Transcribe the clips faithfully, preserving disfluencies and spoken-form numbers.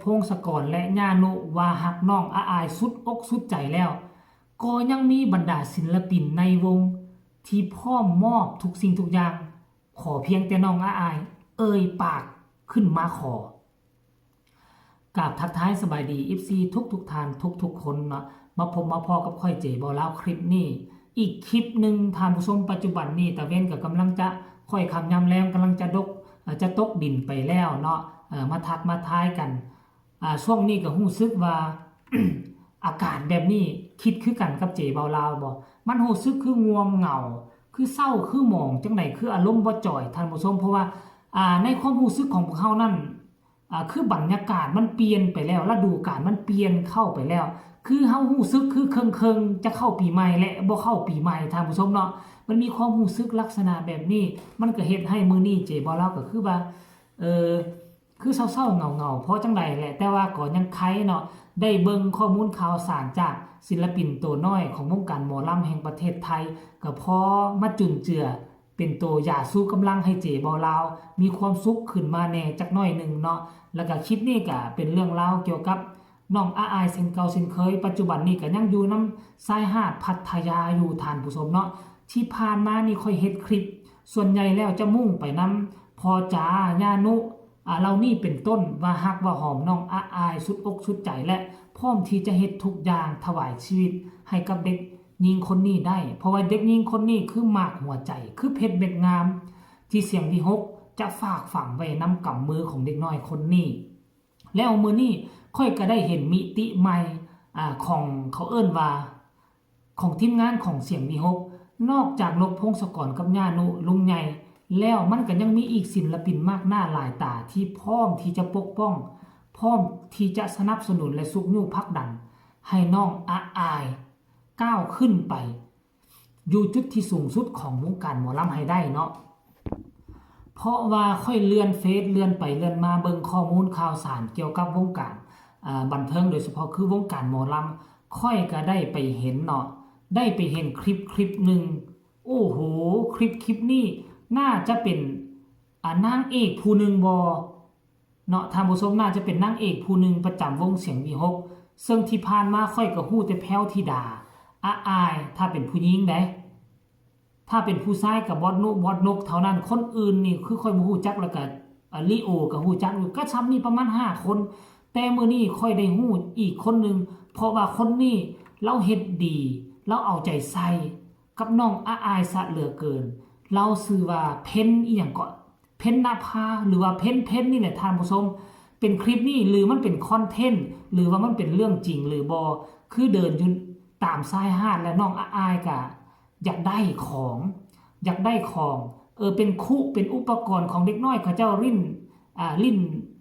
พงศกรและย่านุว่าฮักน้องอาอายสุดอกสุดใจแล้ว ก็ยังมีบรรดาศิลปินในวงที่พร้อมมอบทุกสิ่งทุกอย่าง ขอเพียงแต่น้องอาอายเอ่ยปากขึ้นมาขอ กราบทักทายสบายดี เอฟซี ทุกทุกท่านทุกทุกคนเนาะ มาพบมาพ้อกับข้อยเจบ่าวลาวคลิปนี้ อีกคลิปหนึ่งท่านผู้ชม ปัจจุบันนี้ตะเว็นก็กำลังจะค่อยค่ำยามแลง กำลังจะดก เอ่อ จะตกดินไปแล้วเนาะ เอ่อ มาทักมาทายกัน อ่า ช่วงนี้ก็รู้สึกว่า อากาศแบบนี้คิดคือกันกับเจบ่าวลาวบ่ มันรู้สึกคือง่วงเหงา คือเศร้า คือหมองจั่งใด คืออารมณ์บ่จ่อยท่านผู้ชม เพราะว่า อ่า ในความรู้สึกของพวกเฮานั้น อ่า คือบรรยากาศมันเปลี่ยนไปแล้ว ฤดูกาลมันเปลี่ยนเข้าไปแล้ว คือเฮารู้สึกคือเคิงๆ จะเข้าปีใหม่และบ่เข้าปีใหม่ท่านผู้ชมเนาะ มันมีความรู้สึกลักษณะแบบนี้ มันก็เฮ็ดให้มื้อนี้เจบ่าวลาวก็คือว่า เออ คือเศร้าๆเหงาๆ เพราะจั่งใดแหละ แต่ว่าก็ยังไคเนาะ ได้เบิ่งข้อมูลข่าวสารจากศิลปินตัวน้อยของวงการหมอลำแห่งประเทศไทย ก็พอมาจุนเจือเป็นตัวยาชูกำลังให้เจบ่าวลาว มีความสุขขึ้นมาแหน่จักหน่อยหนึ่งเนาะ แล้วก็คลิปนี้ก็เป็นเรื่องราวเกี่ยวกับน้องอาอายเช่นเก่าเช่นเคย ปัจจุบันนี้ก็ยังอยู่นำชายหาดพัทยาอยู่ท่านผู้ชมเนาะ ที่ผ่านมานี่ข้อยเฮ็ดคลิป ส่วนใหญ่แล้วจะมุ่งไปนำพ่อจ๋า ย่านุ อ่า เหล่านี้เป็นต้น ว่าฮักว่าหอมน้องอาอายสุดอกสุดใจ และพร้อมที่จะเฮ็ดทุกอย่างถวายชีวิตให้กับเด็กหญิงคนนี้ได้ เพราะว่าเด็กหญิงคนนี้คือหมากหัวใจ คือเพชรเม็ดงาม ที่เสียงวีหกจะฝากฝังไว้นำกำมือของเด็กน้อยคนนี้ แล้วมื้อนี้ข้อยก็ได้เห็นมิติใหม่ อ่า ของเขาเอิ้นว่า ของทีมงานของเสียงวีหก นอกจากนกพงศกรกับย่านุ ลุงใหญ่ แล้วมันก็ยังมีอีกศิลปินมากหน้าหลายตาที่พร้อมที่จะปกป้อง พร้อมที่จะสนับสนุนและชุบชูผลักดัน ให้น้องอาอายก้าวขึ้นไป อยู่จุดที่สูงสุดของวงการหมอลำให้ได้เนาะ เพราะว่าข้อยเลื่อนเฟซ เลื่อนไปเลื่อนมาเบิ่งข้อมูลข่าวสารเกี่ยวกับวงการ อ่า บันเทิง โดยเฉพาะคือวงการหมอลำ ข้อยก็ได้ไปเห็นเนาะ ได้ไปเห็นคลิปคลิปหนึ่ง โอ้โห คลิปคลิปนี้น่าจะเป็น อ่า นางเอกผู้หนึ่งบ่ เนาะ ท่านผู้ชม น่าจะเป็นนางเอกผู้หนึ่งประจำวงเสียงวีหก ซึ่งที่ผ่านมาข้อยก็ฮู้แต่แพรวธิดา อาอาย ถ้าเป็นผู้หญิงเด้ ถ้าเป็นผู้ชายก็บอสนุ บอสนก เท่านั้น คนอื่นนี่คือข้อยบ่ฮู้จัก แล้วก็ อ่า ลีโอก็ฮู้จักอยู่ ก็ส่ำนี้ประมาณห้าคน แต่มื้อนี้ข้อยได้ฮู้อีกคนหนึ่ง เพราะว่าคนนี้ลาวเฮ็ดดี ลาวเอาใจใส่กับน้องอาอายซะเหลือเกิน ลาวชื่อว่าเพ็ญอิหยังเกาะ เพ็ญนภา หรือว่าเพ็ญ เพ็ญนี่แหละท่านผู้ชม เป็นคลิปนี้หรือมันเป็นคอนเทนต์ หรือว่ามันเป็นเรื่องจริงหรือบ่ คือเดินอยู่ตามชายหาด และน้องอาอายก็อยากได้ของ อยากได้ของ เออ เป็นคุ เป็นอุปกรณ์ของเด็กน้อยเขาเจ้าเล่น อ่า เล่น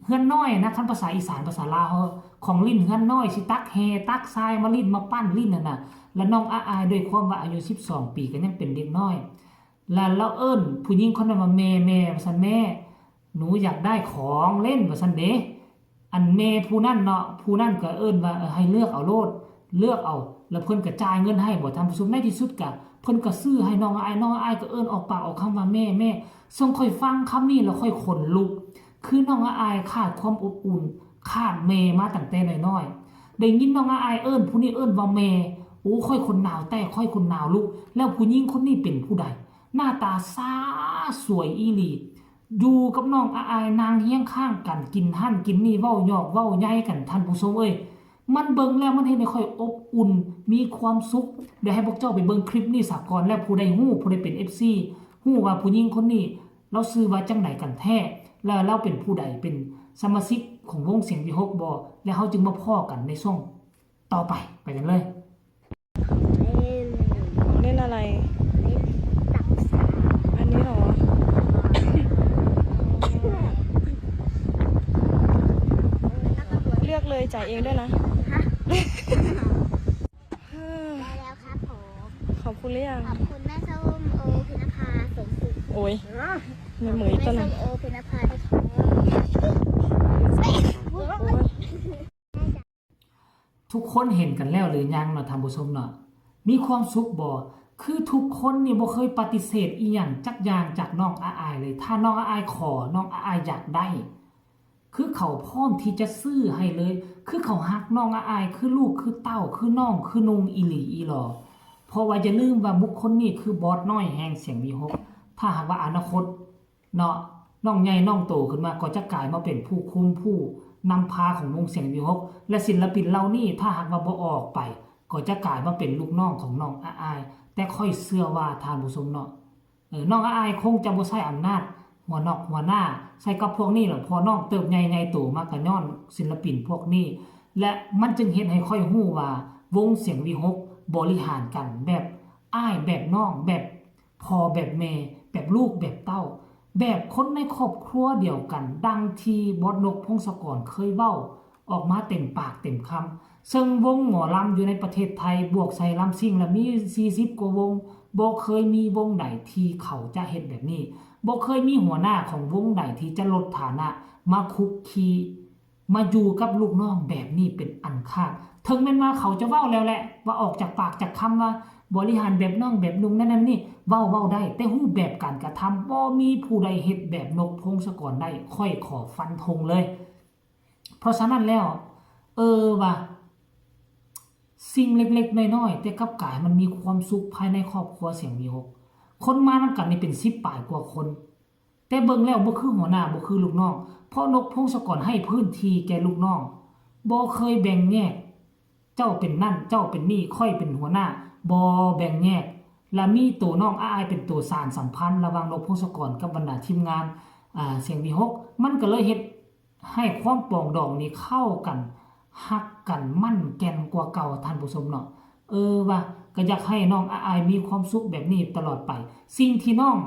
เฮือนน้อยนะ คันภาษาอีสาน ภาษาลาว ของเล่นเฮือนน้อย สิตักแห ตักทรายมาเล่น มาปั้นเล่นนั่นน่ะ แล้วน้องอาอายด้วยความว่าอายุสิบสองปีก็ยังเป็นเด็กน้อย แล้วลาวเอิ้นผู้หญิงคนนั้นว่าแม่ แม่ ว่าซั่น แม่ หนูอยากได้ของเล่น ว่าซั่นเด้ อันแม่ผู้นั้นเนาะ ผู้นั้นก็เอิ้นว่า เออ ให้เลือกเอาโลด เลือกเอา แล้วเพิ่นก็จ่ายเงินให้บ่ท่านผู้ชม ในที่สุดก็เพิ่นก็ซื้อให้น้องอาอาย น้องอาอายก็เอิ้นออกปากออกคำว่าแม่ แม่ ซึ่งข้อยฟังคำนี้แล้วข้อยขนลุก คือน้องอาอายขาดความอบอุ่น ขาดแม่มาตั้งแต่น้อยๆ ได้ยินน้องอาอายเอิ้นผู้นี้เอิ้นว่าแม่ โอ้ ข้อยขนหนาวแตก ข้อยขนหนาวลุก แล้วผู้หญิงคนนี้เป็นผู้ใด หน้าตาสาสวยอีหลี อยู่กับน้องอาอายนั่งเฮียงข้างกัน กินหั่นกินนี่ เว้าหยอกเว้าใยกัน ท่านผู้ชมเอ้ย มันเบิ่งแล้วมันเฮ็ดให้ข้อยอบอุ่น มีความสุข เดี๋ยวให้พวกเจ้าไปเบิ่งคลิปนี้ซะก่อน แล้วผู้ใดฮู้ ผู้ใดเป็น เอฟซี ฮู้ว่าผู้หญิงคนนี้ลาวชื่อว่าจั่งใดกันแท้ แล้วลาวเป็นผู้ใด เป็นสมาชิกของวงเสียงวีหกบ่ แล้วเฮาจึงมาพ้อกันในช่วงต่อไป ไปกันเลย ของเล่นอะไร อันนี้เหรอ เลือกเลยจ่ายเองด้วยนะ ได้แล้วครับผม ขอบคุณหรือยัง ขอบคุณแม่ส้มโอพินภาสมสุข โอ้ยไม่เหมือน แม่ ต้น ส้ นะ มโอพินภา โอ้ย ทุกคนเห็นกันแล้วหรือยังเนาะท่านผู้ชมเนาะ มีความสุขบ่ คือทุกคนนี่บ่เคยปฏิเสธอีหยังจักอย่างจากน้องอาอายเลย ถ้าน้องอาอายขอ น้องอาอายอยากได้ คือเขาพร้อมที่จะซื้อให้เลย คือเขาฮักน้องอ้าย คือลูก คือเต้า คือน้อง คือนุ่งอีหลีอีหลอ เพราะว่าอย่าลืมว่าบุคคลนี้คือบอสน้อยแห่งเสียงวีหก ถ้าหากว่าอนาคตเนาะ น้องใหญ่น้องโตขึ้นมาก็จะกลายมาเป็นผู้คุมผู้นำพาของวงเสียงวีหก และศิลปินเหล่านี้ถ้าหากว่าบ่ออกไป ก็จะกลายมาเป็นลูกน้องของน้องอ้าย แต่ข้อยเชื่อว่าท่านผู้ชมเนาะ เออ น้องอ้ายคงจะบ่ใช้อำนาจหัวนอกหัวหน้าใส่กับพวกนี้หรอก พอน้องเติบใหญ่ใหญ่โตมาก็ย้อนศิลปินพวกนี้ และมันจึงเฮ็ดให้ข้อยรู้ว่าวงเสียงวีหกบริหารกันแบบอ้ายแบบน้อง แบบพ่อแบบแม่ แบบลูกแบบเต้า แบบคนในครอบครัวเดียวกัน ดังที่บอสนกพงศกรเคยเว้าออกมาเต็มปากเต็มคำ ซึ่งวงหมอลำอยู่ในประเทศไทย บวกใส่ลำซิ่งแล้วมี สี่สิบ กว่าวง บ่เคยมีวงใดที่เขาจะเฮ็ดแบบนี้ บ่เคยมีหัวหน้าของวงใดที่จะลดฐานะมาคุกคีมาอยู่กับลูกน้องแบบนี้เป็นอันขาด ถึงแม้นว่าเขาจะเว้าแล้วแหละ ว่าออกจากปากจากคำว่าบริหารแบบน้องแบบนุ่งนั่นนั่นนี่ เว้าเว้าได้ แต่รูปแบบการกระทำบ่มีผู้ใดเฮ็ดแบบนกพงศกรได้ ข้อยขอฟันธงเลย เพราะฉะนั้นแล้ว เออว่า สิ่งเล็กๆน้อยๆ แต่กลับกลายมันมีความสุขภายในครอบครัวเสียงวีหก คนมานำกันนี่เป็นสิบปลายกว่าคน แต่เบิ่งแล้วบ่คือหัวหน้าบ่คือลูกน้อง เพราะนกพงศกรให้พื้นที่แก่ลูกน้อง บ่เคยแบ่งแยก เจ้าเป็นนั่น เจ้าเป็นนี่ ข้อยเป็นหัวหน้า บ่แบ่งแยก และมีตัวน้องอ้ายเป็นตัวสานสัมพันธ์ระหว่างนกพงศกรกับบรรดาทีมงาน อ่า เสียงวีหก มันก็เลยเฮ็ดให้ความปรองดองนี้เข้ากัน ฮักกันมั่นแก่นกว่าเก่า ท่านผู้ชมเนาะ เออว่า ก็อยากให้น้องอ้ายมีความสุขแบบนี้ตลอดไป สิ่งที่น้อง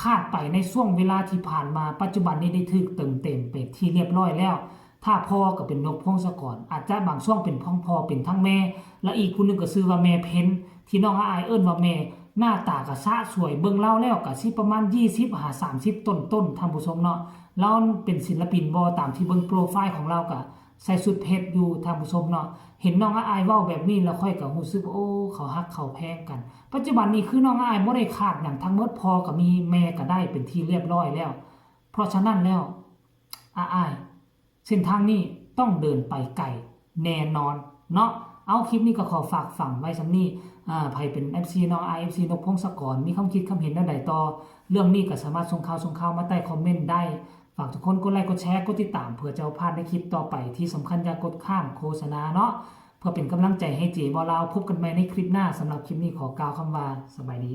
ขาดไปในช่วงเวลาที่ผ่านมา ปัจจุบันนี้ได้ถูกเติมเต็มเป็นที่เรียบร้อยแล้ว ถ้าพ่อก็เป็นนกพงศกร อาจจะบางช่วงเป็นทั้งพ่อเป็นทั้งแม่ และอีกผู้หนึ่งก็ชื่อว่าแม่เพ็ญ ที่น้องอ้ายเอิ้นว่าแม่ หน้าตาก็สะสวย เบิ่งลาวแล้วก็สิประมาณ ยี่สิบหาสามสิบ ต้นๆ ท่านผู้ชมเนาะ ลาวเป็นศิลปินบ่ ตามที่เบิ่งโปรไฟล์ของลาวก็ใส่ชุดเพชรอยู่ ท่านผู้ชมเนาะ เห็นน้องอ้ายเว้าแบบนี้แล้วข้อยก็รู้สึกว่า โอ้ เขาฮักเขาแพงกัน ปัจจุบันนี้คือน้องอ้ายบ่ได้ขาดหยังทั้งหมด พ่อก็มี แม่ก็ได้เป็นที่เรียบร้อยแล้ว เพราะฉะนั้นแล้ว อ้าย เส้นทางนี้ต้องเดินไปไกลแน่นอนเนาะ เอา คลิปนี้ก็ขอฝากฝังไว้ส่ำนี้ อ่า ไผเป็น เอฟซี น้องอ้าย เอฟซี นกพงศกร มีความคิดความเห็นแนวใดต่อเรื่องนี้ก็สามารถส่งข่าวส่งข่าวมาใต้คอมเมนต์ได้ ฝากทุกคนกดไลค์กดแชร์กดติดตามเพื่อจะบ่พลาดในคลิปต่อไป ที่สำคัญอย่ากดข้ามโฆษณาเนาะ เพื่อเป็นกำลังใจให้เจบ่าวลาว พบกันใหม่ในคลิปหน้า สำหรับคลิปนี้ขอกล่าวคำว่าสบายดี